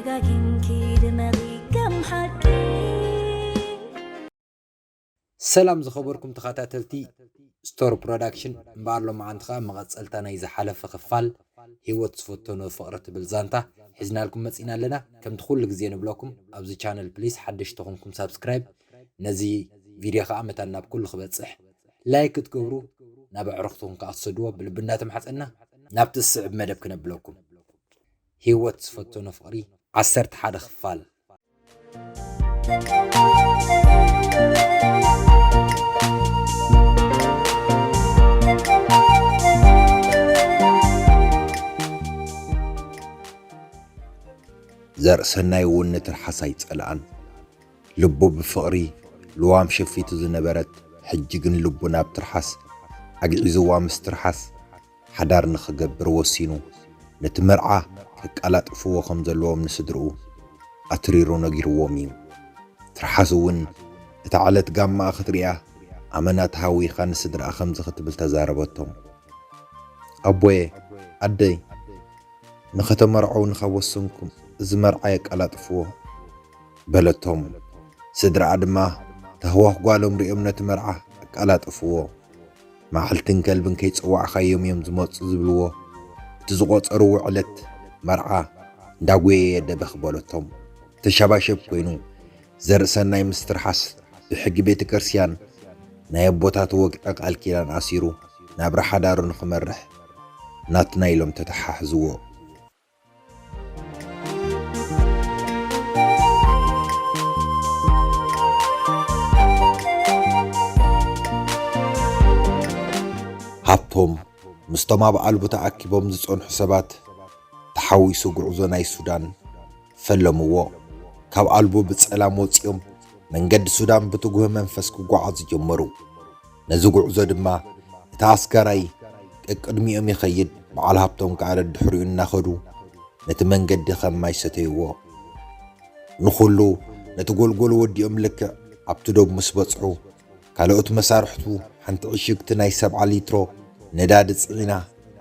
ደጋጊምኪ ድመቒ ከም ሓቂ። ሰላም ዝኸበርኩም ተኸታተልቲ ስቶር ፕሮዳክሽን፣ እምበኣር ሎማዓንቲ ኸኣ መቐጸልታ ናይ ዝሓለፈ ክፋል ህይወት ዝፈተኖ ፍቕሪ ትብል ዛንታ ሒዝናልኩም መጺና ኣለና። ከምቲ ኩሉ ግዜ ንብለኩም ኣብዚ ቻነል ፕሊስ ሓደሽቲ ተኾንኩም ሳብስክራይብ፣ ነዚ ቪድዮ ኸኣ መታን ናብ ኩሉ ክበጽሕ ላይክ ክትገብሩ ናብ ኣዕሩኽትኹም ከኣ ክትሰድዎ ብልቢ እናተማሕጸና ናብቲ ዝስዕብ መደብ ክነብለኩም። ህይወት ዝፈተኖ ፍቕሪ ዓሰርተ ሓደ ክፋል። ዘርእሰናይ እውን ንትርሓስ ኣይጸልኣን። ልቡ ብፍቕሪ ልዋም ሸፊቱ ዝነበረት፣ ሕጂ ግን ልቡ ናብ ትርሓስ ኣግዒዝዋ ምስ ትርሓስ ሓዳር ንኽገብር ወሲኑ ነቲ መርዓ ከቀላጥፍዎ ከም ዘለዎም ንስድርኡ ኣትሪሩ ነጊርዎም እዩ። ትርሓስ እውን እታ ዕለት ጋማኣ ክትሪኣ ኣመና ተሃዊኻ ንስድራኣ ከምዚ ክትብል ተዛረበቶም። ኣቦየ፣ ኣደይ፣ ንኸተመርዐውኒ ካብ ወሰንኩም እዚ መርዓ የቀላጥፍዎ በለቶም። ስድራኣ ድማ ተህዋኽ ጓሎም ሪኦም ነቲ መርዓ ኣቀላጥፍዎ። መዓልትን ከልብን ከይጸዋዕካዮም እዮም ዝመጹ ዝብልዎ እቲ ዝቖጸርዎ ዕለት መርዓ እንዳጎየየ ደበኽ በለቶም። ተሸባሸብ ኮይኑ ዘርእሰናይ ምስ ትርሓስ ብሕጊ ቤተ ክርስቲያን ናይ ኣቦታት ወግዒ ቃል ኪዳን ኣሲሩ ናብራ ሓዳሩ ንኽመርሕ ናትና ኢሎም ተተሓሕዝዎ። ሃብቶም ምስቶም ኣብ ኣልቡ ተኣኪቦም ዝጸንሑ ሰባት ተሓዊሱ ጉዕዞ ናይ ሱዳን ፈለምዎ። ካብ ኣልቡ ብጸላም ወጺኦም መንገዲ ሱዳን ብትጉህ መንፈስ ክጓዓዙ ጀመሩ። ነዚ ጉዕዞ ድማ እቲ ኣስጋራይ ቀቅድሚኦም ይኸይድ፣ በዓል ሃብቶም ከኣ ደድሕሪኡ እናኸዱ ነቲ መንገዲ ከም ማይ ሰተይዎ። ንኹሉ ነቲ ጎልጎል ወዲኦም ልክዕ ኣብቲ ዶብ ምስ በጽሑ፣ ካልኦት መሳርሕቱ ሓንቲ ዕሽግቲ ናይ ሰብዓ ሊትሮ ነዳዲ ጽዒና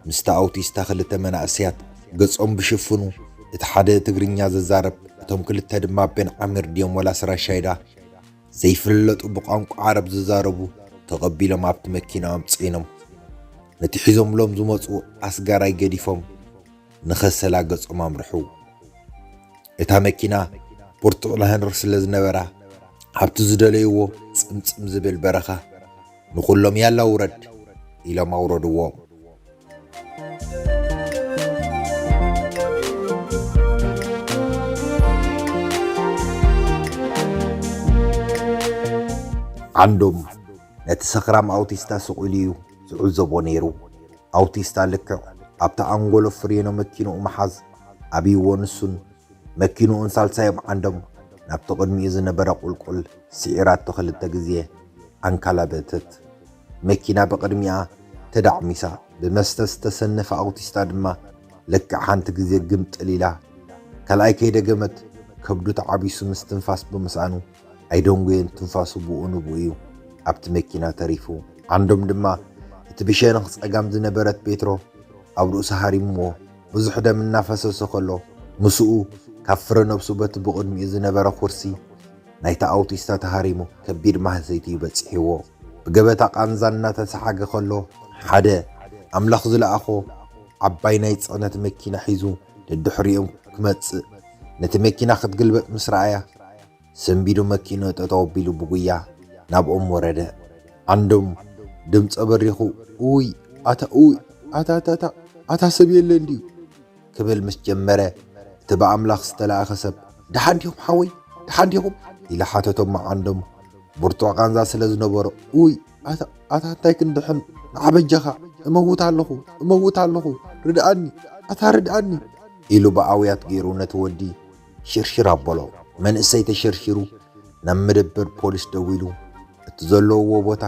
ምስቲ ኣውቲስታ ክልተ መናእሰያት ገጾም ብሽፍኑ፣ እቲ ሓደ ትግርኛ ዘዛረብ፣ እቶም ክልተ ድማ ቤን ዓሚር ድዮም ወላስ ራሻይዳ ዘይፍለጡ ብቋንቋ ዓረብ ዝዛረቡ ተቐቢሎም ኣብቲ መኪናኦም ጽዒኖም ነቲ ሒዞምሎም ዝመጹ ኣስጋራይ ገዲፎም ንኸሰላ ገጾም ኣምርሑ። እታ መኪና ብርቱዕ ላህንር ስለ ዝነበራ ኣብቲ ዝደለይዎ ጽምጽም ዝብል በረኻ ንኹሎም ያላ ውረድ ኢሎም ኣውረድዎም። ዓንዶም ነቲ ሰኽራም ኣውቲስታ ስቕ ኢሉ እዩ ዝዕዘቦ ነይሩ። ኣውቲስታ ልክዕ ኣብቲ ኣንጎሎ ፍሬኖ መኪንኡ ምሓዝ ኣብይዎ ንሱን መኪንኡን ሳልሳዮም ዓንዶም ናብቲ ቅድሚኡ ዝነበረ ቁልቁል ስዒራቶ ክልተ ግዜ ኣንካላበተት። መኪና ብቕድሚኣ ተዳዕሚሳ ብመስተ ዝተሰነፈ ኣውቲስታ ድማ ልክዕ ሓንቲ ግዜ ግምጥል ኢላ ካልኣይ ከይደገመት ከብዱ ተዓቢሱ ምስትንፋስ ብምስኣኑ ኣይደንጎየን ትንፋሱ ብኡ ንብኡ እዩ ኣብቲ መኪና ተሪፉ። ዓንዶም ድማ እቲ ብሸነኽ ጸጋም ዝነበረት ቤትሮ ኣብ ርእሱ ሃሪምዎ ብዙሕ ደም እናፈሰሶ ከሎ ምስኡ ካብ ፍረ ነብሱ በቲ ብቕድሚኡ ዝነበረ ኩርሲ ናይቲ ኣውቲስታ ተሃሪሙ ከቢድ ማህሰይቲ እዩ በጺሕዎ። ብገበታ ቃንዛ እናተሰሓገ ከሎ ሓደ ኣምላኽ ዝለኣኾ ዓባይ ናይ ጽዕነት መኪና ሒዙ ደድሕሪኦም ክመጽእ ነቲ መኪና ክትግልበጥ ምስ ረኣያ ሰንቢዱ መኪንኡ ጠጠው ኣቢሉ ብጉያ ናብኦም ወረደ። ዓንዶም ድምፂ ኣበሪኹ፣ ኡይ ኣታ ኡይ ኣታ ኣታ ኣታ ኣታ ሰብ የለን ድዩ ክብል ምስ ጀመረ እቲ ብኣምላኽ ዝተላእኸ ሰብ ደሓን ዲኹም ሓወይ ደሓን ዲኹም ኢሉ ሓተቶም። ዓንዶም ብርቱዕ ቃንዛ ስለ ዝነበሮ ኡይ ኣታ ኣታ እንታይ ክንድሕን ንዓበጃኻ እመውት ኣለኹ እመውት ኣለኹ ርድኣኒ ኣታ ርድኣኒ ኢሉ ብኣውያት ገይሩ ነቲ ወዲ ሽርሽር ኣበሎ። መንእሰይ ተሸርሺሩ ናብ መደበር ፖሊስ ደዊሉ እቲ ዘለውዎ ቦታ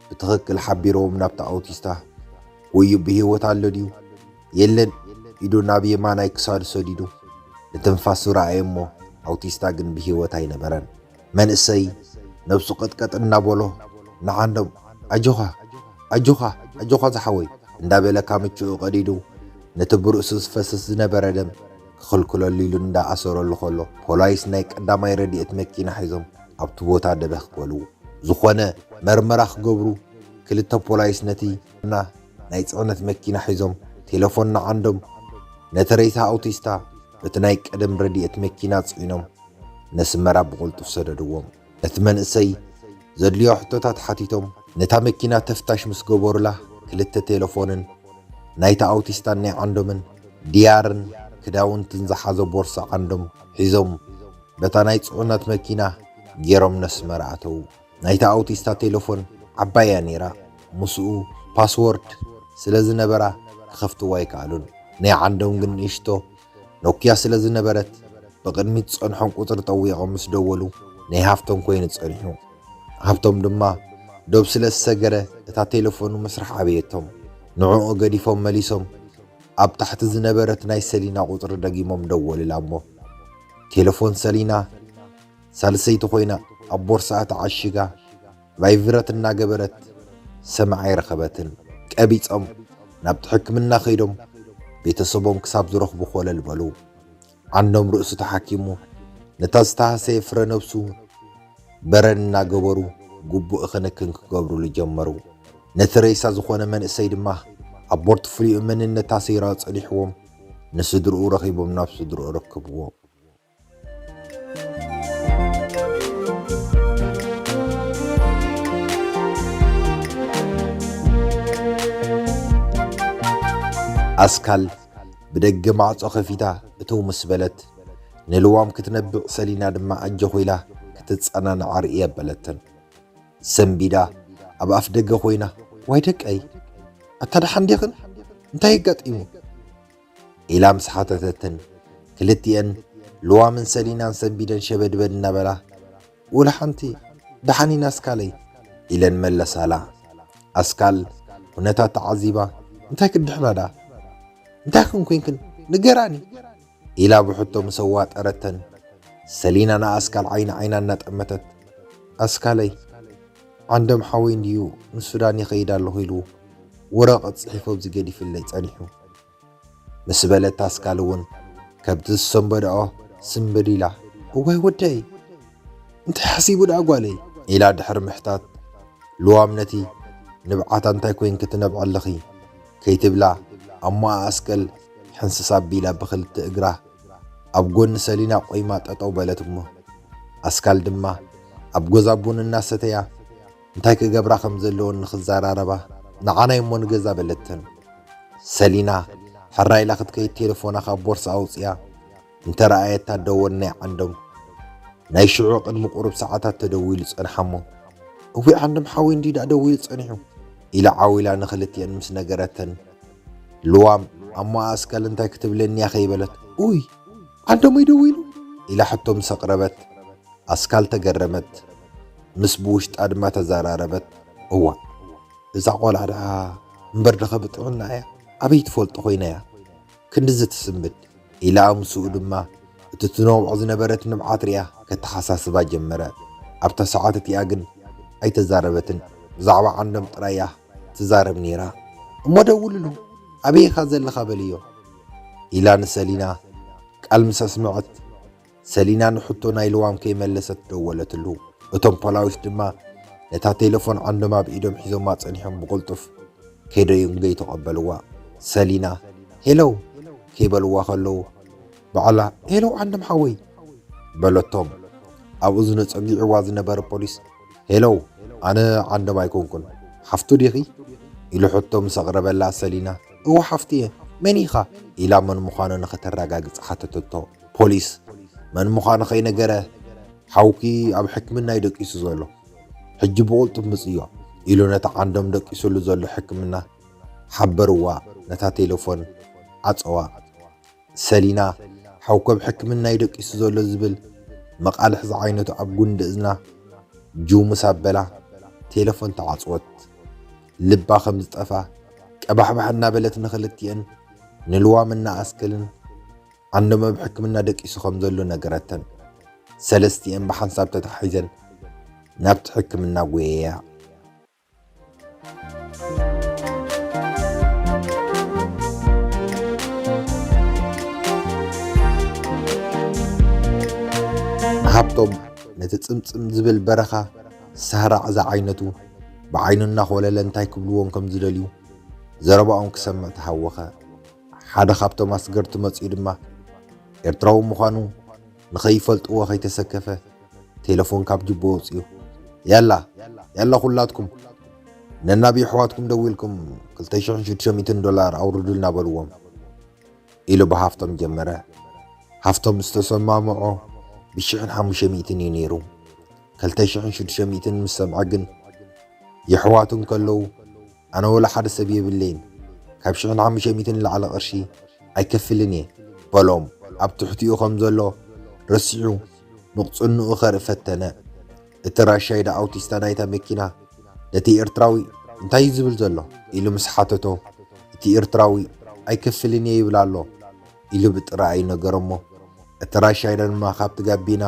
ብትኽክል ሓቢርዎም ናብቲ ኣውቲስታ ወይ ብህይወት ኣሎ ድዩ የለን ኢዱ ናብ የማናይ ክሳዱ ሰዲዱ ንትንፋሱ ረኣየ እሞ ኣውቲስታ ግን ብህይወት ኣይነበረን። መንእሰይ ነብሱ ቀጥቀጥ እናበሎ ንዓንዶም ኣጆኻ ኣጆኻ ኣጆኻ ዝሓወይ እንዳበለ ካምችኡ ቀዲዱ ነቲ ብርእሱ ዝፈስስ ዝነበረ ደም ክኽልክለሉ ኢሉ እንዳኣሰረሉ ከሎ፣ ፖላይስ ናይ ቀዳማይ ረድኤት መኪና ሒዞም ኣብቲ ቦታ ደበኽ በሉ። ዝኾነ መርመራ ክገብሩ፣ ክልተ ፖላይስ ነቲ ና-፣ ናይ ጽዕነት መኪና ሒዞም፣ ቴሌፎን ንዓንዶም፣ ነቲ ሬሳ ኣውቲስታ በቲ ናይ ቀደም ረድኤት መኪና ጽዒኖም ነስመራ ብቕልጡፍ ሰደድዎም። ነቲ መንእሰይ ዘድልዮ ሕቶታት ሓቲቶም፣ ነታ መኪና ተፍታሽ ምስ ገበሩላ፣ ክልተ ቴሌፎንን ናይታ ኣውቲስታን ናይ ዓንዶምን ዲያርን ክዳውንትን ዝሓዘ ቦርሳ ዓንዶም ሒዞም፣ በታ ናይ ጽዑነት መኪና ገይሮም ነስመራ ኣተዉ። ናይታ ኣውቲስታ ቴሌፎን ዓባይ እያ ነይራ። ምስኡ ፓስወርድ ስለ ዝነበራ ክኸፍትዋ ኣይከኣሉን። ናይ ዓንዶም ግን ንእሽቶ ኖክያ ስለ ዝነበረት፣ ብቕድሚት ዝጸንሖም ቁጽሪ ጠዊቖም ምስ ደወሉ፣ ናይ ሃብቶም ኮይኑ ጸኒሑ። ሃብቶም ድማ ዶብ ስለ ዝሰገረ፣ እታ ቴሌፎኑ ምስራሕ ኣበየቶም። ንዕኡ ገዲፎም መሊሶም፣ ኣብ ታሕቲ ዝነበረት ናይ ሰሊና ቁጽሪ ደጊሞም ደወሉላ እሞ፣ ቴሌፎን ሰሊና ሳልሰይቲ ኮይና ኣብ ቦርስኣ ተዓሺጋ ቫይብረት እናገበረት ሰማዒ ኣይረኸበትን። ቀቢጾም ናብቲ ሕክምና ከይዶም ቤተሰቦም ክሳብ ዝረኽቡ ኮለል በሉ። ዓንዶም ርእሱ ተሓኪሙ ነታ ዝተሃሰየ ፍረ ነብሱ በረን እናገበሩ ግቡእ ክንክን ክገብሩሉ ጀመሩ። ነቲ ሬሳ ዝኾነ መንእሰይ ድማ ኣብ ቦርትፍሊኡ መንነት ኣሲራ ጸኒሕዎም ንስድርኡ ረኺቦም ናብ ስድርኡ ረክብዎ። ኣስካል ብደገ ማዕጾ ከፊታ እትው ምስ በለት፣ ንልዋም ክትነብዕ ሰሊና ድማ ኣጆኺ ኢላ ክትጸናንዓ ርእየ በለተን። ሰንቢዳ ኣብ ኣፍ ደገ ኮይና፣ "ዋይ ደቀይ፣ ኣታ ደሓን ዲኽን? እንታይ ኣጋጢሙ?" ኢላ ምስ ሓተተትን፣ ክልቲኤን ልዋምን ሰሊናን ሰንቢደን ሸበድበድ እናበላ፣ "ወላ ሓንቲ፣ ደሓን ኢና ኣስካለይ" ኢለን መለሳላ። ኣስካል ኩነታት ተዓዚባ፣ "እንታይ ክድሕና ደኣ? እንታይ ክን ኮንክን? ንገራኒ!" ኢላ ብሕቶ ምስ ኣዋጠረተን፣ ሰሊና ንኣስካል ዓይኒ ዓይና እናጠመተት፣ "ኣስካለይ፣ ዓንዶም ሓወይ እንድዩ ንሱዳን ይኸይድ ኣለኹ ኢሉ ወረቐት ጽሒፉ ኣብዚ ገዲፍለይ ጸኒሑ" ምስ በለት፣ ኣስካል እውን ከምቲ ዝሰንበደኦ ስንብድ ኢላ፣ "እዋይ ወደይ፣ እንታይ ሓሲቡ ደኣ ጓለይ?" ኢላ ድሕሪ ምሕታት፣ ልዋም ነቲ ንብዓታ፣ "እንታይ ኮይንኪ ትነብዒ ኣለኺ?" ከይትብላ፣ ኣብ ማኣ ኣስከል ሕንስስ ኣቢላ ብኽልተ እግራ ኣብ ጎኒ ሰሊና ቆይማ ጠጠው በለት እሞ፣ ኣስካል ድማ ኣብ ገዛ ቡን እናሰተያ እንታይ ክገብራ ከም ዘለወን ንኽዘራረባ፣ "ንዓናይ እሞ ንገዛ" በለተን። ሰሊና ሕራይ ኢላ ክትከይድ ቴሌፎና ካብ ቦርሳ ኣውፅያ እንተ ረኣየታ፣ ደወል ናይ ዓንዶም ናይ ሽዑ ቅድሚ ቁሩብ ሰዓታት ተደዊሉ ጸንሓ እሞ፣ "እዊ ዓንዶም ሓወይ እንዲ ደኣ ደዊሉ ጸኒሑ" ኢላ ዓው ኢላ ንኽልቲኤን ምስ ነገረተን፣ ልዋም ኣብ ማኣ ኣስካል እንታይ ክትብለኒ እያ ከይበለት፣ "ኡይ፣ ዓንዶመይ ደዊሉ?" ኢላ ሕቶ ምስ ኣቕረበት፣ ኣስካል ተገረመት። ምስ ብውሽጣ ድማ ተዘራረበት፣ "እዋ፣ እዛ ቆልዓ ደኣ እምበር ደኸ ብጥዕና እያ? ኣበይ ትፈልጦ ኮይና እያ ክንድዚ ትስንብድ?" ኢላ ምስኡ ድማ እቲ ትነብዖ ዝነበረት ንብዓት ሪኣ ከተሓሳስባ ጀመረ። ኣብታ ሰዓት እቲኣ ግን ኣይተዛረበትን። ብዛዕባ ዓንዶም ጥራይ እያ ትዛረብ ነይራ። "እሞ ደውልሉ፣ ኣበይ ኢኻ ዘለኻ በልዮ?" ኢላ ንሰሊና ቃል ምስ ኣስምዐት፣ ሰሊና ንሕቶ ናይ ልዋም ከይመለሰት ደወለትሉ። እቶም ፖላዊስ ድማ ነታ ቴሌፎን ዓንዶም ኣብ ኢዶም ሒዞማ ጸኒሖም ብቕልጡፍ ከይደዩንገይ ተቐበልዋ። ሰሊና፣ "ሄሎ" ከይበልዋ ከለዉ፣ ባዕላ፣ "ሄሎ ዓንዶም ሓወይ" በለቶም። ኣብ እዝኑ ጸጊዕዋ ዝነበረ ፖሊስ፣ "ሄሎ፣ ኣነ ዓንዶም ኣይኮንኩን፣ ሓፍቱ ዲኺ?" ኢሉ ሕቶ ምስ ኣቕረበላ፣ ሰሊና፣ "እወ ሓፍቱ እየ፣ መን ኢኻ?" ኢላ መን ምዃኑ ንኸተረጋግጽ ሓተተቶ። ፖሊስ፣ "መን ምዃኑ ከይነገረ፣ ሓውኪ ኣብ ሕክምና እዩ ደቂሱ ዘሎ። ሕጂ ብቕልጡፍ ምጽዮ" ኢሉ ነቲ ዓንዶም ደቂሱሉ ዘሎ ሕክምና ሓበርዋ፣ ነታ ቴሌፎን ዓጸዋ። ሰሊና፣ "ሓውኪ ኣብ ሕክምና እዩ ደቂሱ ዘሎ" ዝብል መቓልሕ ዝዓይነቱ ኣብ ጉንዲ እዝና ጅው ምስ ኣበላ፣ ቴሌፎን ተዓጽወት። ልባ ከም ዝጠፋ ቀባሕባሕ እናበለት ንኽልቲኤን፣ ንልዋምን ንኣስከልን፣ ዓንዶም ኣብ ሕክምና ደቂሱ ከም ዘሎ ነገረተን። ሰለስቲኤን ብሓንሳብ ተታሒዘን ናብቲ ሕክምና ጎየያ። ሃብቶም ነቲ ጽምጽም ዝብል በረኻ ሳህራዕ ዝዓይነቱ ብዓይኑ እናኾለለ እንታይ ክብልዎም ከም ዝደልዩ ዘረባኦም ክሰምዕ ተሃወኸ። ሓደ ካብቶም ኣስገርቲ መጺኡ ድማ ኤርትራዊ ምዃኑ ንኸይፈልጥዎ ከይተሰከፈ ቴሌፎን ካብ ጅቦ ኣውጺኡ፣ "ያላ፣ ያላ ኩላትኩም ነናብ የሕዋትኩም ደዊልኩም ክልተ ሽሕን ሽዱሽተ ሚእትን ዶላር ኣውርዱልና በልዎም" ኢሉ ብሃፍቶም ጀመረ። ሃፍቶም ዝተሰማምዖ ብሽሕን ሓሙሽተ ሚእትን እዩ ነይሩ። ክልተ ሽሕን ሽዱሽተ ሚእትን ምስ ሰምዐ ግን፣ "የሕዋቱ እንከለዉ ኣነ ወላ ሓደ ሰብ የብለይን፣ ካብ ሽሕን ሓሙሽተ ሚእትን ንላዕሊ ቅርሺ ኣይከፍልን እየ" በሎም። ኣብ ትሕቲኡ ከም ዘሎ ረሲዑ ንቕጽንኡ ከርኢ ፈተነ። እቲ ራሻይዳ ኣውቲስታ ናይታ መኪና ነቲ ኤርትራዊ "እንታይ እዩ ዝብል ዘሎ?" ኢሉ ምስ ሓተቶ፣ እቲ ኤርትራዊ "ኣይከፍልን እየ ይብል ኣሎ" ኢሉ ብጥራይ ነገሮ እሞ፣ እቲ ራሻይዳ ድማ ካብቲ ጋቢና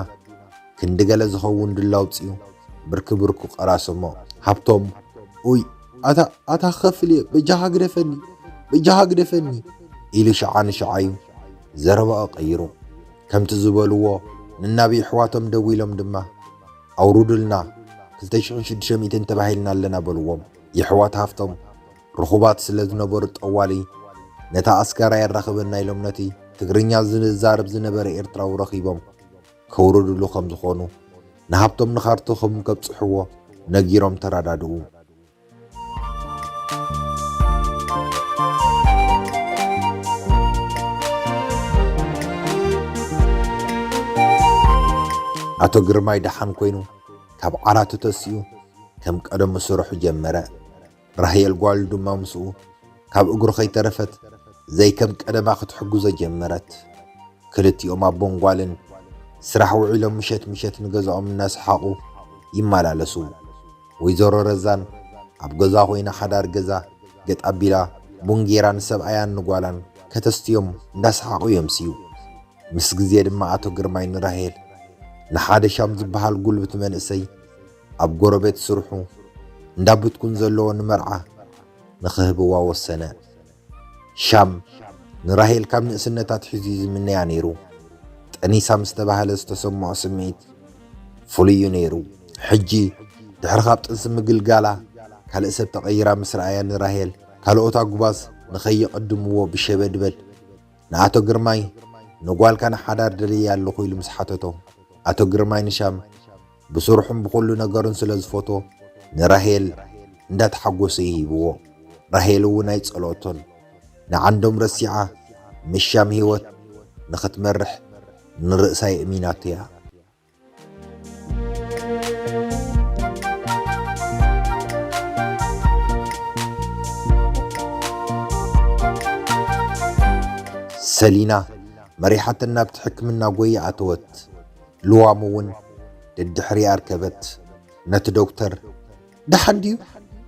ክንዲ ገለ ዝኸውን ዱላ ኣውጺኡ ብርኪ ብርኩ ቀራሰሞ። ሃብቶም፣ "ኡይ፣ ኣታ፣ ኣታ ክኸፍል እየ፣ በጃኻ ግደፈኒ፣ በጃኻ ግደፈኒ" ኢሉ ሸዓ ንሸዓዩ ዘረባኡ ቀይሩ። ከምቲ ዝበልዎ፣ ነናብ የሕዋቶም ደዊሎም ድማ፣ "ኣውርዱልና፣ ክልተ ሽሕን ሽዱሽተ ሚእትን ተባሂልና ኣለና" በልዎም። የሕዋት ሃፍቶም ርኹባት ስለ ዝነበሩ ጠዋሊ ነታ ኣስጋራ የራኽበና ኢሎም ነቲ ትግርኛ ዝዛረብ ዝነበረ ኤርትራዊ ረኺቦም ከውርድሉ ከም ዝኾኑ ንሃብቶም ንኻርቶኹም ከብጽሕዎ ነጊሮም ተረዳድኡ። ኣቶ ግርማይ ደሓን ኮይኑ ካብ ዓራቱ ተሲኡ ከም ቀደሙ ስርሑ ጀመረ። ራሄል ጓሉ ድማ ምስኡ ካብ እግሩ ከይተረፈት ዘይከም ቀደማ ክትሕግዞ ጀመረት። ክልቲኦም ኣቦን ጓልን ስራሕ ውዒሎም ምሸት ምሸት ንገዛኦም እናሰሓቑ ይመላለሱ። ወይዘሮ ረዛን ኣብ ገዛ ኮይና ሓዳር ገዛ ገጥ ኣቢላ ቡን ጌራ ንሰብኣያን ንጓላን ከተስትዮም እንዳሰሓቑ የምስዩ። ምስ ግዜ ድማ ኣቶ ግርማይ ንራሄል ንሓደ ሻም ዝበሃል ጉልብት መንእሰይ ኣብ ጎረቤት ስርሑ እንዳ ብትኩን ዘለዎ ንመርዓ ንኽህብዋ ወሰነ። ሻም ንራሄል ካብ ንእስነታ ኣትሒዙ እዩ ዝምነያ ነይሩ። ጠኒሳ ምስ ተባህለ ዝተሰምዖ ስምዒት ፍሉይ እዩ ነይሩ። ሕጂ ድሕሪ ካብ ጥንሲ ምግልጋላ ካልእ ሰብ ተቐይራ ምስ ረኣያ ንራሄል ካልኦት ኣጉባዝ ንኸይቕድምዎ ብሸበድበድ ንኣቶ ግርማይ፣ "ንጓልካ ንሓዳር ደልየ ኣለኹ" ኢሉ ምስ ሓተቶ፣ ኣቶ ግርማይ ንሻም ብስርሑን ብኹሉ ነገሩን ስለ ዝፈትዎ ንራሄል እንዳተሓጎሰ ይሂብዎ። ራሄል እውን ኣይጸልኦቶን። ንዓንዶም ረሲዓ ምስ ሻም ህይወት ንኽትመርሕ ንርእሳ የእሚናቶ እያ። ሰሊና መሪሓተን ናብቲ ሕክምና ጎያ ኣተወት። ልዋም እውን ደድሕሪኣ ኣርከበት። ነቲ ዶክተር፣ "ደሓን ድዩ?"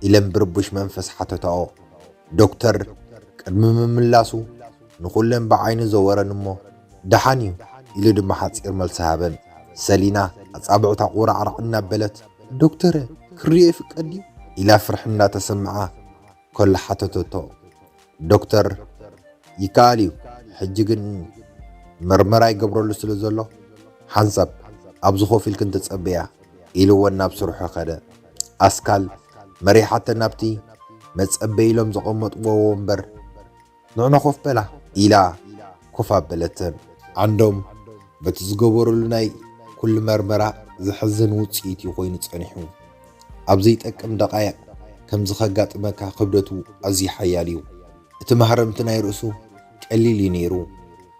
ኢለን ብርቡሽ መንፈስ ሓተታኦ። ዶክተር ቅድሚ ምምላሱ ንኹለን ብዓይኑ ዘወረን እሞ፣ "ደሓን እዩ" ኢሉ ድማ ሓጺር መልሲ ሃበን። ሰሊና ኣጻብዕታ ቁራዕራዕ እናበለት፣ "ዶክተረ፣ ክርእዮ ይፍቀድ ድዩ?" ኢላ ፍርሒ እናተሰምዓ ከሎ ሓተተቶ። ዶክተር፣ "ይከኣል እዩ፣ ሕጂ ግን መርመራ ይገብረሉ ስለ ዘሎ፣ ሓንሳብ ኣብዚ ኮፍ ኢልክን ተጸበያ" ኢልወን ናብ ስርሑ ከደ። ኣስካል መሪሓተን ናብቲ መጸበይ ኢሎም ዘቐመጥዎ ወንበር፣ "ንዕና ኮፍ በላ" ኢላ ኮፍ ኣበለተን። ዓንዶም በቲ ዝገበሩሉ ናይ ኩሉ መርመራ ዘሕዝን ውጽኢት እዩ ኮይኑ ጸኒሑ። ኣብ ዘይጠቅም ደቓይቕ ከምዚ ከጋጥመካ ክብደቱ ኣዝዩ ሓያል እዩ። እቲ ማህረምቲ ናይ ርእሱ ቀሊል እዩ ነይሩ።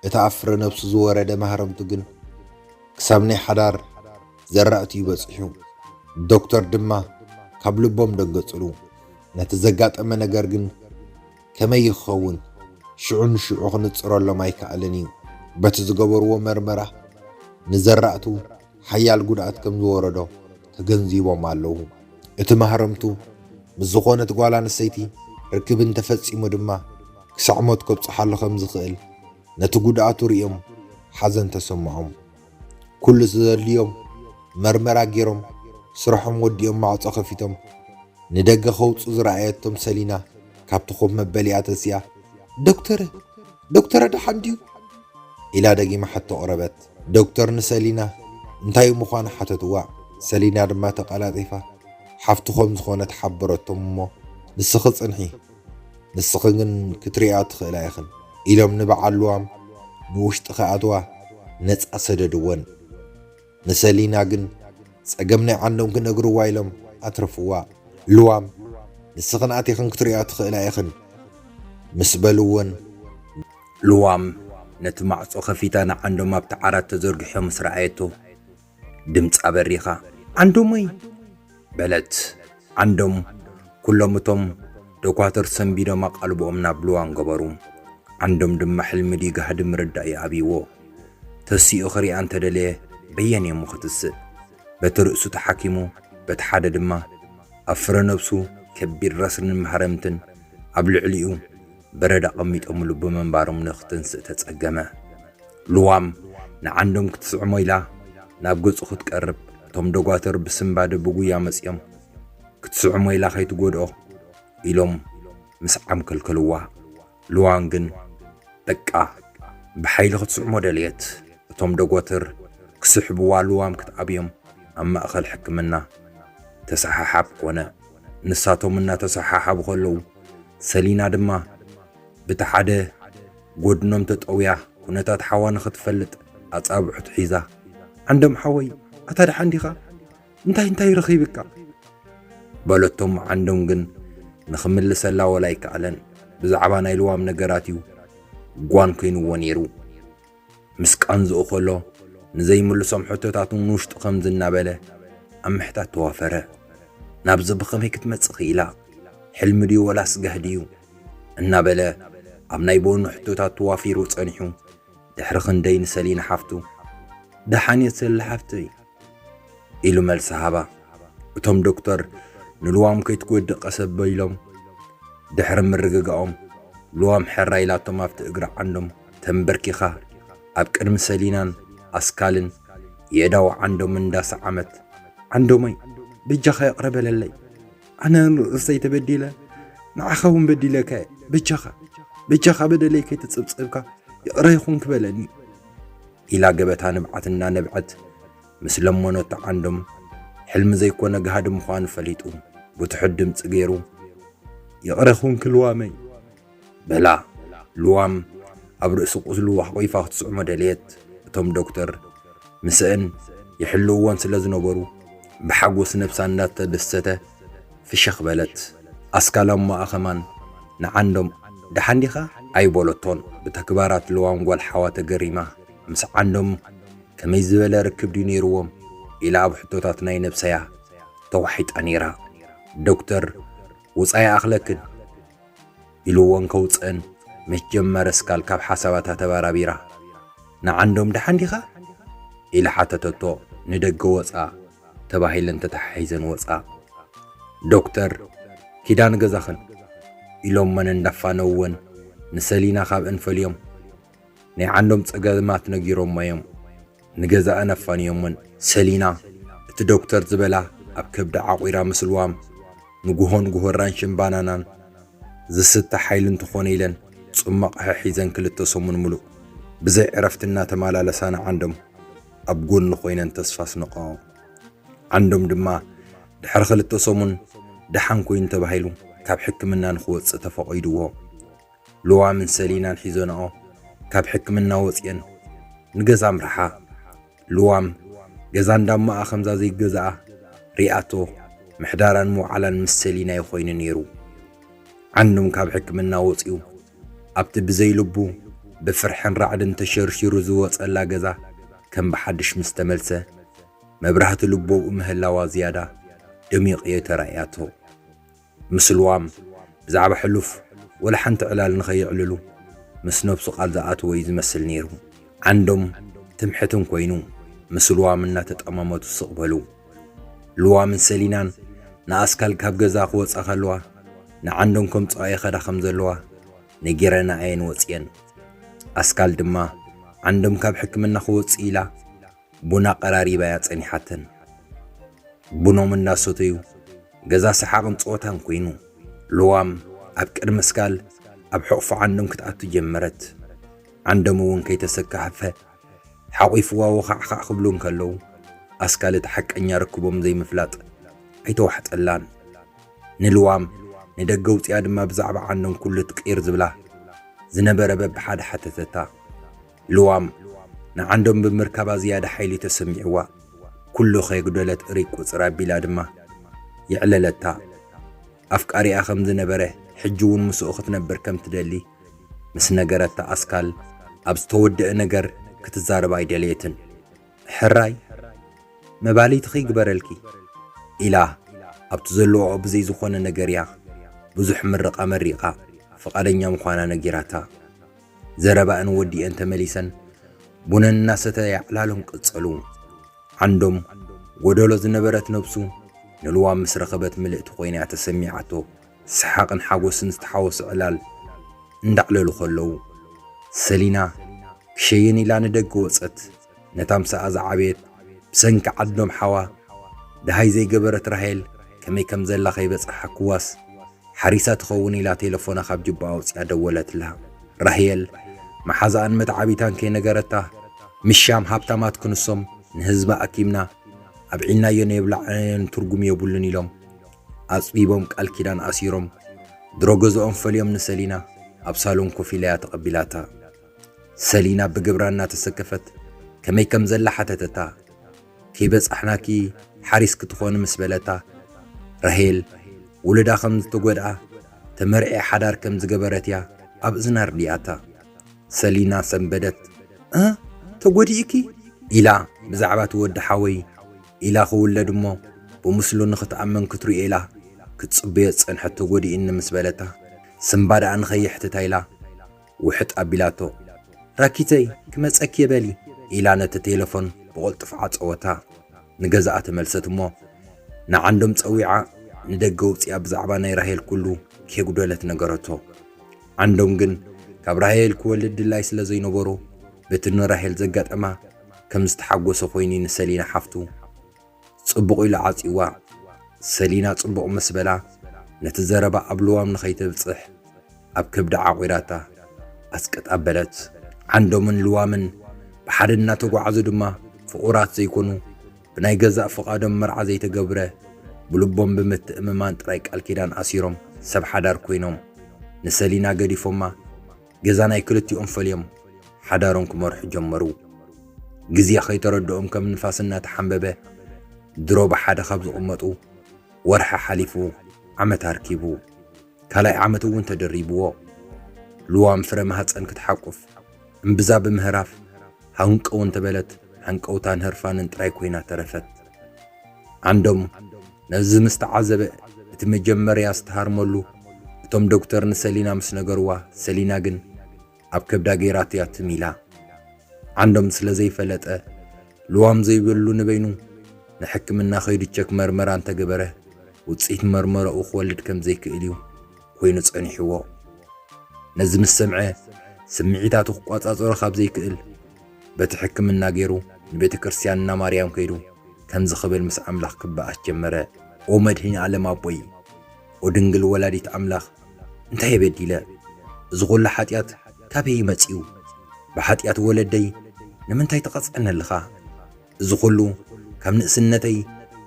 እቲ ኣብ ፍረ ነብሱ ዝወረደ ማህረምቱ ግን ክሳብ ናይ ሓዳር ዘራእቱ እዩ በጺሑ። ዶክተር ድማ ካብ ልቦም ደንገጽሉ። ነቲ ዘጋጠመ ነገር ግን ከመይ ይኸውን ሽዑ ንሽዑ ክንጽረሎም ኣይከኣልን እዩ። በቲ ዝገበርዎ መርመራ ንዘራእቱ ሓያል ጉድኣት ከም ዝወረዶ ተገንዚቦም ኣለዉ። እቲ ማህረምቱ ምስ ዝኾነት ጓል ኣንስተይቲ ርክብ እንተፈጺሙ ድማ ክሳዕ ሞት ከብጽሓሉ ከም ዝኽእል ነቲ ጉድኣቱ ርእዮም ሓዘን ተሰምዖም። ኩሉ ዘድልዮም መርመራ ገይሮም ስርሖም ወዲኦም ማዕጾ ከፊቶም ንደገ ከውጹ ዝረኣየቶም ሰሊና ካብቲ ኮፍ መበሊኣ ተሲኣ፣ "ዶክተረ፣ ዶክተረ ደሓን ድዩ?" ኢላ ደጊማ ሕቶ ኣቕረበት። ዶክተር ንሰሊና እንታይ ምዃኑ ሓተትዋ። ሰሊና ድማ ተቐላጢፋ ሓፍቱ ከም ዝኾነት ሓበረቶም እሞ፣ "ንስኺ ጽንሒ፣ ንስኺ ግን ክትሪኣ ትኽእላ ኢኽን" ኢሎም ንበዓል ልዋም ንውሽጢ ክኣትዋ ነጻ ሰደድወን። ንሰሊና ግን ጸገም ናይ ዓንዶም ክነግርዋ ኢሎም ኣትረፍዋ። ልዋም፣ "ንስኽን ኣቲኽን ክትሪኣ ትኽእላ ኢኽን" ምስ በልወን፣ ልዋም ነቲ ማዕጾ ከፊታ ንዓንዶም ኣብቲ ዓራት ተዘርጊሖ ምስ ረኣየቶ፣ ድምጻ በሪኻ፣ "ዓንዶመይ!" በለት። ዓንዶም፣ ኩሎም እቶም ደኳትር ሰንቢዶም ኣቓልቦኦም ናብ ልዋም ገበሩ። ዓንዶም ድማ ሕልሚ ድዩ ጋህዲ ምርዳእ ይኣብይዎ። ተሲኡ ክሪኣ እንተደለየ በየን እሞ ክትስእ? በቲ ርእሱ ተሓኪሙ፣ በቲ ሓደ ድማ ኣብ ፍረ ነብሱ ከቢድ ረስንን ማህረምትን፣ ኣብ ልዕሊኡ በረድ ኣቐሚጦምሉ ብምንባሮም ንኽትንስእ ተጸገመ። ልዋም ንዓንዶም ክትስዕሞ ኢላ ናብ ገጹ ክትቀርብ፣ እቶም ደጓትር ብስንባደ ብጉያ መጺኦም፣ "ክትስዕሞ ኢላ ከይትጎድኦ" ኢሎም ምስዓም ከልከልዋ። ልዋም ግን፣ በቃ፣ ብሓይሊ ክትስዕሞ ደለየት። እቶም ደጎትር ክስሕብዋ ልዋም ክትኣብዮም ኣብ ማእከል ሕክምና ተሰሓሓብ ኮነ። ንሳቶም እናተሰሓሓቡ ከለዉ፣ ሰሊና ድማ ብቲ ሓደ ጎድኖም ተጠውያ ኩነታት ሓዋ ንኽትፈልጥ ኣጻብዕቱ ሒዛ፣ "ዓንዶም ሓወይ፣ ኣታ ደሓን ዲኻ? እንታይ እንታይ ረኺብካ?" በለቶም። ዓንዶም ግን ንኽምልሰላ ወላ ኣይከኣለን። ብዛዕባ ናይ ልዋም ነገራት እዩ ጓን ኮይንዎ ነይሩ። ምስ ቃንዝኡ ከሎ ንዘይምልሶም ሕቶታት ንውሽጡ ከምዚ እናበለ ኣብ ምሕታት ተዋፈረ። "ናብዚ ብኸመይ ክትመጽእ ክኢላ? ሕልሚ ድዩ ወላስ ጋህዲ እዩ?" እናበለ ኣብ ናይ በኑ ሕቶታት ተዋፊሩ ጸኒሑ፣ ድሕሪ ክንደይ ንሰሊና ሓፍቱ፣ "ደሓን እየ ሰሊ ሓፍተይ" ኢሉ መልሲ ሃባ። እቶም ዶክተር ንልዋም ከይትጎድእ ቀስ ኣቢሎም ድሕሪ ምርግጋኦም፣ ልዋም ሕራይ ኢላቶም ኣብቲ እግሪ ዓንዶም ተንበርኪኻ ኣብ ቅድሚ ሰሊናን ኣስካልን የእዳው ዓንዶም እንዳሰዓመት፣ "ዓንዶመይ፣ በጃኻ ይቕረ በለለይ። ኣነ ርእሰይ ተበዲለ፣ ንዓኻ እውን በዲለካ እየ። በጃኻ፣ በጃኻ በደለይ ከይተጸብጸብካ ይቕረ ይኹን ክበለኒ" ኢላ ገበታ ንብዓት እናነብዐት ምስ ለመኖቶ ዓንዶም፣ ሕልሚ ዘይኮነ ጋህዲ ምዃኑ ፈሊጡ ብትሑት ድምጺ ገይሩ፣ "ይቕረ ኩንኪ ልዋመይ" በላ። ልዋም ኣብ ርእሲ ቁስሉ ኣሕቂፋ ክትስዕሞ ደለየት። እቶም ዶክተር ምስአን ይሕልውወን ስለ ዝነበሩ ብሓጎስ ነብሳ እንዳተደሰተ ፍሽኽ በለት። ኣስካል ኣሞኣ ከማን ንዓንዶም "ደሓን ዲኻ?" ኣይበለቶን። ብተግባራት ልዋም ጓል ሓዋ ተገሪማ፣ ምስ ዓንዶም ከመይ ዝበለ ርክብ ድዩ ነይርዎም ኢላ ኣብ ሕቶታት ናይ ነብሰያ ተዋሒጣ ነይራ። ዶክተር፣ "ውጻ ይኣኽለክን" ኢልወን ከውጽአን ምስ ጀመረ፣ ኣስካል ካብ ሓሳባታ ተበራቢራ፣ "ንዓንዶም ደሓን ዲኻ?" ኢላ ሓተተቶ። ንደገ ወጻ ተባሂለን ተተሓሒዘን ወጻ። ዶክተር፣ "ኪዳ ንገዛኽን" ኢሎመን እንዳፋነውወን ንሰሊና ካብአን ፈልዮም ናይ ዓንዶም ጸገማት ነጊሮሞ እዮም። ንገዛእን ኣፋንዮምን። ሰሊና፣ እቲ ዶክተር ዝበላ ኣብ ከብዳ ዓቑራ፣ ምስ ልዋም ንጉሆ ንጉሆ ራንሽን ባናናን ዝስተ ሓይሊ እንተኾነ ኢለን ጽማቕ ሒዘን ክልተ ሰሙን ምሉእ ብዘይ ዕረፍቲ እናተመላለሳ ንዓንዶም ኣብ ጎኒ ኮይነን ተስፋ ኣስነቐኦ። ዓንዶም ድማ ድሕሪ ክልተ ሰሙን ደሓን ኮይኑ ተባሂሉ ካብ ሕክምና ንኽወጽእ ተፈቒድዎ። ልዋምን ሰሊናን ሒዘንኦ ካብ ሕክምና ወጺኤን ንገዛ ኣምርሓ። ልዋም ገዛ እንዳማኣ ከምዛ ዘይገዝኣ ሪኣቶ፣ ምሕዳራን ምውዓላን ምስ ሰሊና እዩ ኮይኑ ነይሩ። ዓንዶም ካብ ሕክምና ወጺኡ ኣብቲ ብዘይ ልቡ ብፍርሕን ራዕድን ተሸርሺሩ ዝወጸላ ገዛ ከም ብሓድሽ ምስ ተመልሰ፣ መብራህቲ ልቦ ብኡ ምህላዋ ዝያዳ ደሚቑ እየ ተራእያቶ። ምስ ልዋም ብዛዕባ ሕሉፍ ወላ ሓንቲ ዕላል ንኸየዕልሉ ምስ ነብሱ ቃል ዝኣተወ እዩ ዝመስል ነይሩ። ዓንዶም ትምሕትን ኮይኑ ምስ ልዋም እናተጠማመቱ ስቕ በሉ። ልዋምን ሰሊናን ንኣስካል ካብ ገዛ ክወጻ ከለዋ ንዓንዶም ከምጽኣ ይኸዳ ከም ዘለዋ ነጊረና እየን ወጽየን። ኣስካል ድማ ዓንዶም ካብ ሕክምና ክወጽእ ኢላ ቡና ቀራሪባ እያ ጸኒሓተን። ቡኖም እንዳሰተዩ ገዛ ሰሓቕን ጸወታን ኮይኑ፣ ልዋም ኣብ ቅድሚ ኣስካል ኣብ ሕቑፎ ዓንዶም ክትኣቱ ጀመረት። ዓንዶም እውን ከይተሰካሕፈ ሓቒፍዋ ወኻዕኻዕ ክብሉ እንከለዉ፣ ኣስካል እቲ ሓቀኛ ርክቦም ዘይምፍላጥ ኣይተዋሕጠላን። ንልዋም ንደገ ውፅያ ድማ ብዛዕባ ዓንዶም ኩሉ ትቅይር ዝብላ ዝነበረ በብሓደ ሓተተታ። ልዋም ንዓንዶም ብምርካባ ዝያዳ ሓይሊ ተሰሚዕዋ። ኩሉ ከየጉደለት እርይ ቁፅር ኣቢላ ድማ የዕለለታ። ኣፍቃሪኣ ከም ዝነበረ፣ ሕጂ እውን ምስኡ ክትነብር ከም ትደሊ ምስ ነገረታ፣ ኣስካል ኣብ ዝተወደአ ነገር ክትዛረብ ኣይደለየትን። ሕራይ መባልይትኺ ይግበረልኪ ኢላ ኣብቲ ዘለዋኦ ብዘይ ዝኾነ ነገር እያ ብዙሕ ምርቓ መሪቓ ፍቓደኛ ምዃና ነጊራታ። ዘረባኣን ወዲኤን ተመሊሰን ቡነን እናሰተያ ዕላሎም ቀጸሉ። ዓንዶም ጎደሎ ዝነበረት ነብሱ ንልዋም ምስ ረኸበት ምልእቲ ኮይና እያ ተሰሚዓቶ። ሰሓቕን ሓጎስን ዝተሓወሶ ዕላል እንዳዕለሉ ከለዉ፣ ሰሊና ክሸይን ኢላ ንደገ ወጸት። ነታ ምሳኣ ዝዓበየት ብሰንኪ ዓንዶም ሓዋ ደሃይ ዘይገበረት ራሄል ከመይ ከም ዘላ ከይበጽሓ ክዋስ ሓሪሳ ትኸውን ኢላ ቴለፎና ካብ ጅባኣ ኣውጺኣ ደወለትላ። ራሄል መሓዛኣን መተዓቢታን ከይነገረታ፣ ምሻም ሃብታማት ክንሶም ንህዝባ ኣኪብና ኣብዒልናዮ ነየብላዕናዮን ትርጉም የብሉን ኢሎም ኣጽቢቦም ቃል ኪዳን ኣሲሮም ድሮ ገዝኦም ፈልዮም ንሰሊና ኣብ ሳሎን ኮፍ ኢላ እያ ተቐቢላታ። ሰሊና ብግብራ እናተሰከፈት ከመይ ከም ዘላ ሓተተታ። ከይበጻሕናኪ ሓሪስኪ ትኾኒ ምስ በለታ፣ ራሄል ውሉዳ ከም ዝተጎድኣ ተመርዒ ሓዳር ከም ዝገበረት እያ ኣብ እዝና ኣርዲኣታ። ሰሊና ሰንበደት። እ ተጎዲእኪ ኢላ ብዛዕባ እቲ ወዲ ሓወይ ኢላ ክውለድ እሞ ብምስሉ ንኽትኣመን ክትርእዮ ኢላ ክትጽበዮ ዝጸንሐት ተጎዲእኒ ምስ በለታ፣ ስንባደኣ ንኸየሕትታ ኢላ ውሕጥ ኣቢላቶ። ራኪተይ ክመጸኪ እየ በሊ ኢላ ነቲ ቴለፎን ብቕልጡፍ ዓጸወታ። ንገዛኣ ተመልሰት እሞ ንዓንዶም ጸዊዓ ንደገ ውጽኣ ብዛዕባ ናይ ራሄል ኩሉ ከየጉደለት ነገረቶ። ዓንዶም ግን ካብ ራሄል ክወልድ ድላይ ስለ ዘይነበሮ በቲ ንራሄል ዘጋጠማ ከም ዝተሓጎሰ ኮይኑ ንሰሊና ሓፍቱ ጽቡቕ ኢሉ ዓጺዋ። ሰሊና ጽቡቕ ምስ በላ ነቲ ዘረባ ኣብ ልዋም ንኸይተብጽሕ ኣብ ከብዳ ዓቑራታ ኣስቀጥ ኣበለት። ዓንዶምን ልዋምን ብሓደ እናተጓዓዙ ድማ ፍቑራት ዘይኮኑ ብናይ ገዛእ ፍቓዶም መርዓ ዘይተገብረ ብልቦም ብምትእምማን ጥራይ ቃል ኪዳን ኣሲሮም ሰብ ሓዳር ኮይኖም ንሰሊና ገዲፎማ ገዛ ናይ ክልቲኦም ፈልዮም ሓዳሮም ክመርሑ ጀመሩ። ግዜ ከይተረድኦም ከም ንፋስ እናተሓንበበ ድሮ ብሓደ ካብ ዝቕመጡ ወርሒ ሓሊፉ ዓመት ኣርኪቡ። ካልኣይ ዓመት እውን ተደሪብዎ። ልዋም ፍረ ማህፀን ክትሓቁፍ እምብዛ ብምህራፍ ሃንቀው እንተበለት ሃንቀውታን ህርፋንን ጥራይ ኮይና ተረፈት። ዓንዶም ነዚ ምስ ተዓዘበ እቲ መጀመርያ ዝተሃርመሉ እቶም ዶክተር ንሰሊና ምስ ነገርዋ ሰሊና ግን ኣብ ከብዳ ገይራትያ ትም ኢላ። ዓንዶም ስለ ዘይፈለጠ ልዋም ዘይብሉ ንበይኑ ንሕክምና ከይዱ ቸክ መርመራ እንተገበረ ውፅኢት መርመረኡ ክወልድ ከም ዘይክእል እዩ ኮይኑ ጸኒሕዎ። ነዚ ምስ ሰምዐ ስምዒታቱ ክቋጻጸሮ ካብ ዘይክእል በቲ ሕክምና ገይሩ ንቤተ ክርስቲያንና ማርያም ከይዱ ከምዚ ክብል ምስ ኣምላኽ ክበኣስ ጀመረ። ኦ መድህኒ ዓለም ኣቦይ፣ ኦ ድንግል ወላዲት ኣምላኽ፣ እንታይ በዲለ? እዚ ኹሉ ሓጢኣት ካበይ መጺኡ? ብሓጢኣት ወለደይ ንምንታይ ትቐጽዐኒ ኣለኻ? እዚ ኹሉ ካብ ንእስነተይ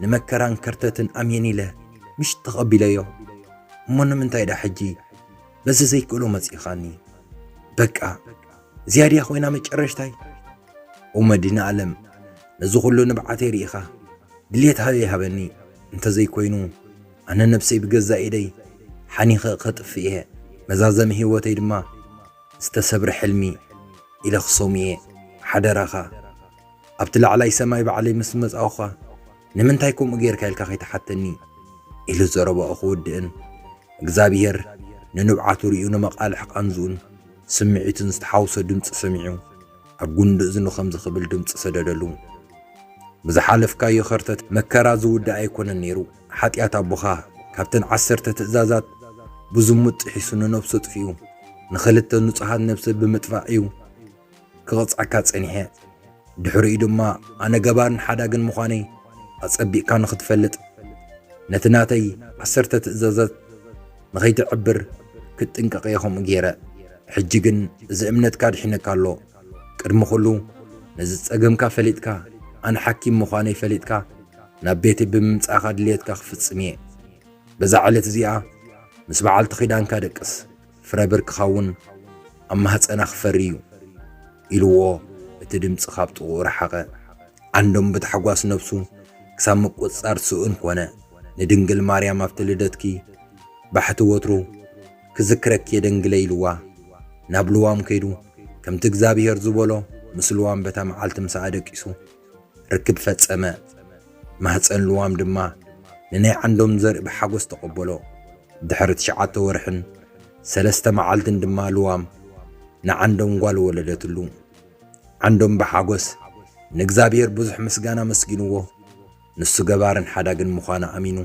ንመከራን ከርተትን ኣምየን ኢለ ምሽ ተቐቢለዮ። እሞ ንምንታይ ዳ ሕጂ በዚ ዘይክእሎ መጺኻኒ? በቃ እዚኣ ድያ ኮይና መጨረሽታይ? ኦ መድህኒ ዓለም፣ ነዚ ኹሉ ንብዓተይ ርኢኻ ድልየት ሃበይ ሃበኒ። እንተዘይኮይኑ ኣነ ነብሰይ ብገዛእ ኢደይ ሓኒኸ ከጥፍእ እየ። መዛዘሚ ህይወተይ ድማ ዝተሰብረ ሕልሚ ኢለ ክሰሙ እየ። ሓደራኻ ኣብቲ ላዕላይ ሰማይ ባዕለይ ምስ መጻእኹኻ ንምንታይ ከምኡ ጌርካ ኢልካ ከይትሓተኒ ኢሉ ዘረባኡ ክውድእን እግዚኣብሄር ንንብዓቱ ርእዩ ንመቓልሕ ቃንዝኡን ስምዒቱን ዝተሓውሶ ድምፂ ሰሚዑ ኣብ ጉንዲ እዝኑ ከምዚ ክብል ድምፂ ሰደደሉ። ብዝሓለፍካዮ ኸርተት መከራ ዝውዳእ ኣይኮነን ነይሩ። ሓጢኣት ኣቦኻ ካብተን ዓሰርተ ትእዛዛት ብዝሙት ጥሒሱ ንነብሱ ኣጥፊኡ ንኽልተ ንጹሃት ነብሲ ብምጥፋእ እዩ ክቕጽዓካ ጸኒሐ። ድሕሪኡ ድማ ኣነ ገባርን ሓዳግን ምዃነይ ኣጸቢቕካ ንኽትፈልጥ ነቲ ናተይ ዓሰርተ ትእዛዛት ንኸይትዕብር ክትጥንቀቕ እየ ከምኡ ገይረ። ሕጂ ግን እዚ እምነትካ ድሒነካ ኣሎ። ቅድሚ ኹሉ ነዚ ጸገምካ ፈሊጥካ ኣነ ሓኪም ምዃነይ ፈሊጥካ ናብ ቤተይ ብምምጻእካ ድልየትካ ክፍጽም እየ። በዛ ዕለት እዚኣ ምስ በዓልቲ ኺዳንካ ደቅስ፣ ፍረ ብርክኻ እውን ኣብ ማህጸና ክፈሪ እዩ ኢልዎ፣ እቲ ድምጺ ካብ ጥቕኡ ረሓቐ። ዓንዶም ብታሕጓስ ነብሱ ክሳብ ምቁጽጻር ስኡን ኮነ። ንድንግል ማርያም ኣብቲ ልደትኪ ባሕቲ ወትሩ ክዝክረኪ የደንግለ ኢልዋ። ናብ ልዋም ከይዱ ከምቲ እግዚኣብሔር ዝበሎ ምስ ልዋም በታ መዓልቲ ምሳኣ ደቂሱ ርክብ ፈጸመ። ማህጸን ልዋም ድማ ንናይ ዓንዶም ዘርኢ ብሓጎስ ተቐበሎ። ድሕሪ ትሽዓተ ወርሕን ሰለስተ መዓልትን ድማ ልዋም ንዓንዶም ጓል ወለደትሉ። ዓንዶም ብሓጎስ ንእግዚኣብሔር ብዙሕ ምስጋና መስጊንዎ። ንሱ ገባርን ሓዳግን ምዃኑ ኣሚኑ፣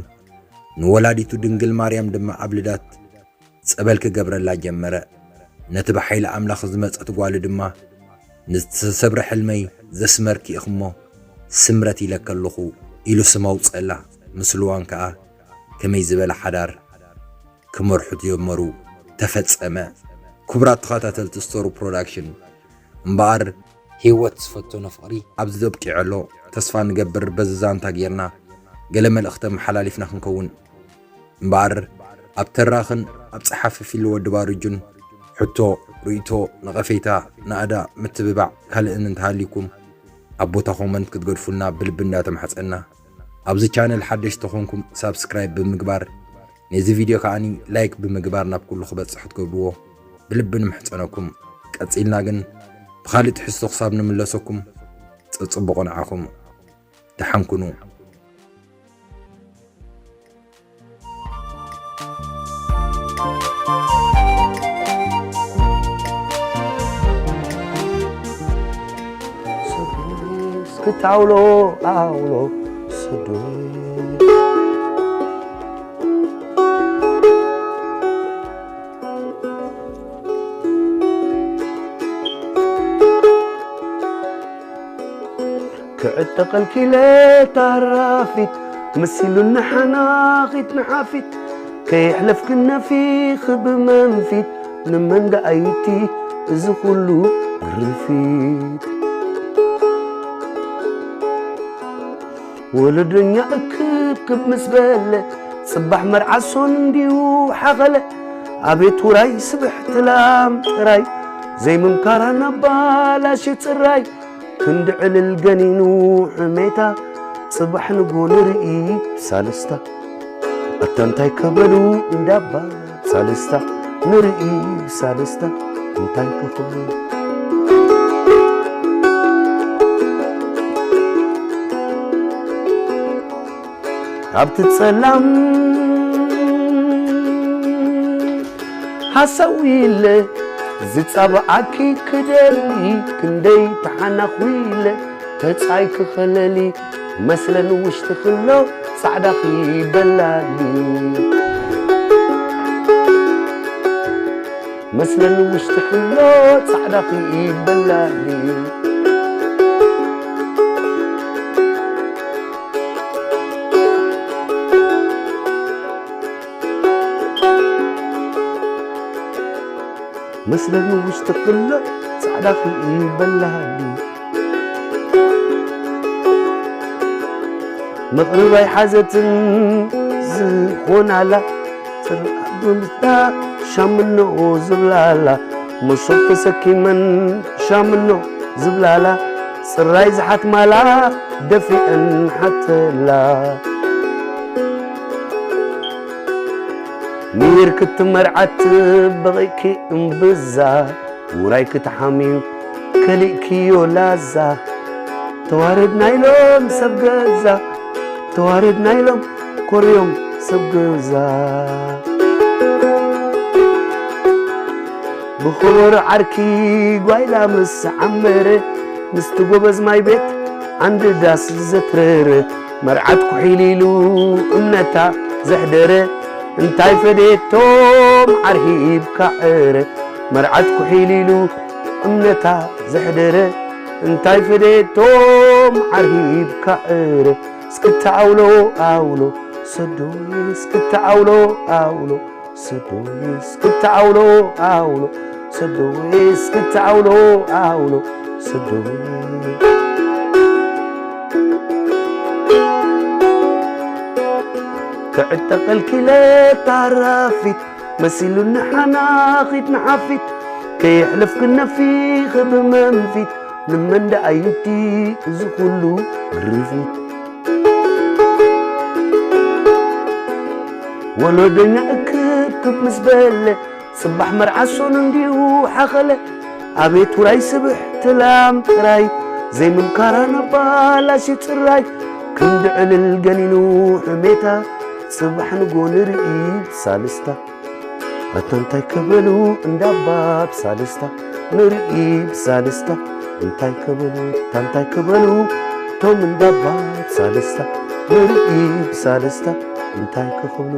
ንወላዲቱ ድንግል ማርያም ድማ ኣብ ልዳት ጸበል ክገብረላ ጀመረ። ነቲ ብሓይሊ ኣምላኽ ዝመጸት ጓሉ ድማ፣ "ንዝተሰብረ ሕልመይ ዘስመርኪ ኢኽሞ፣ ስምረት ኢለኪ ኣለኹ" ኢሉ ስም ኣውጸላ። ምስ ልዋም ከኣ ከመይ ዝበለ ሓዳር ክመርሑ ጀመሩ። ተፈጸመ። ክቡራት ተኸታተልቲ ስቶሪ ፕሮዳክሽን፣ እምበኣር ህይወት ዝፈተኖ ፍቕሪ ኣብዚ ዘብቂዑ ኣሎ። ተስፋ ንገብር በዚ ዛንታ ጌርና ገለ መልእኽቲ ኣመሓላሊፍና ክንከውን። እምበኣር ኣብ ተራኽን ኣብ ጸሓፊ ፊልም ወዲ ባሩጁን ሕቶ፣ ርእይቶ፣ ነቐፌታ፣ ናእዳ፣ ምትብባዕ ካልእን እንተሃልዩኩም ኣብ ቦታ ኮመንት ክትገድፉልና ብልቢ እንዳተማሕጸና፣ ኣብዚ ቻነል ሓደሽቲ ተኾንኩም ሳብስክራይብ ብምግባር፣ ነዚ ቪድዮ ከኣኒ ላይክ ብምግባር ናብ ኩሉ ክበጽሕ ክትገብርዎ ብልቢ ንምሕጸነኩም። ቀጺልና ግን ብኻልእ ትሕዝቶ ክሳብ ንምለሰኩም፣ ጽጽቡቑ ንዓኹም። ደሓን ኩኑ። እስክታውሎ ኣውሎ ሰዶ ክዕጠቐልኪ ኢለ ታራፊት መሲሉኒ ሓናኺት ንሓፊት ከየሕለፍክን ነፊኺ ብመንፊት ንመን ደኣይቲ እዚ ኩሉ ርፊት ወለደኛ እክብክብ ምስ በለ ጽባሕ መርዓ ሶን እንዲዩ ሓኸለ ኣቤት ውራይ ስብሕቲ ላም ጥራይ ዘይምምካራ ናባላሽ ጽራይ ክንዲ ዕልል ገኒኑ ሕሜታ ጽባሕ ንጎ ንርኢ ብሳልስታ ኣታ እንታይ ከበሉ እንዳባ ሳልስታ ንርኢ ብሳልስታ እንታይ ከኽብሉ ኣብቲ ጸላም ሓሳዊ ኢለ ዝጻብዓኪ ክደሊ ክንደይ ተሓናኹ ኢለ ተጻይ ክኸለሊ መስለን ውሽጢ ክሎ ጻዕዳኺ በላሊ መስለን ውሽጢ ክሎ ጻዕዳኺ በላሊ መስለኒ ውሽጢ ክሎ ጻዕዳ ክኢበላኒ መቕርባይ ሓዘትን ዝኾናላ ጽርዓት ብምታ ሻምኖ ዝብላላ መሶብ ተሰኪመን ሻምኖ ዝብላላ ጽራይ ዝሓትማላ ደፊአን ሓተላ ሚር ክትመርዓት በቒኪ እምብዛ ውራይ ክትሓምዩ ከሊእክዮ ላዛ ተዋረድና ኢሎም ሰብ ገዛ ተዋረድና ኢሎም ኮርዮም ሰብ ገዛ ብኽቡር ዓርኪ ጓይላ ምስ ዓመረ ምስቲ ጎበዝ ማይ ቤት ዓንዲ ዳስ ዘትረረ መርዓት ኩሒሊሉ እምነታ ዘሕደረ እንታይ ፈዴቶም ዓርሂብ ካዕረ መርዓት ኩሒሊሉ እምነታ ዘሕደረ እንታይ ፈዴቶም ዓርሂብ ካዕረ እስክታ ኣውሎ ኣውሎ ሰዶይ እስክታ ኣውሎ ኣውሎ ሰዶይ እስክታ ኣውሎ ኣውሎ ሰዶይ እስክታ ኣውሎ ኣውሎ ሰዶይ ክዕጠቐልኪለ ታራፊት መሲሉኒ ሓናኺት ንሓፊት ከየሕለፍክን ነፊኺ ብመንፊት ንመን ደኣ ዩቲ እዚ ኩሉ ግርፊት ወሎዶኛ እክብክብ ምስ በለ ጽባሕ መርዓ ሶኑ እንዲዩ ሓኸለ ኣቤት ውራይ ስብሕቲ ላም ጥራይ ዘይምምካራ ነባላሽ ጽራይ ክንዲ ዕልል ገኒኑ ሕሜታ ጽባሕ ንጎ ንርኢ ብሳልስታ ኣታ እንታይ ክበሉ እንዳባ ብሳልስታ ንርኢ ብሳልስታ እንታይ ክበሉ እታ እንታይ ክበሉ እቶም እንዳባ ብሳልስታ ንርኢ ብሳልስታ እንታይ ክኽብሉ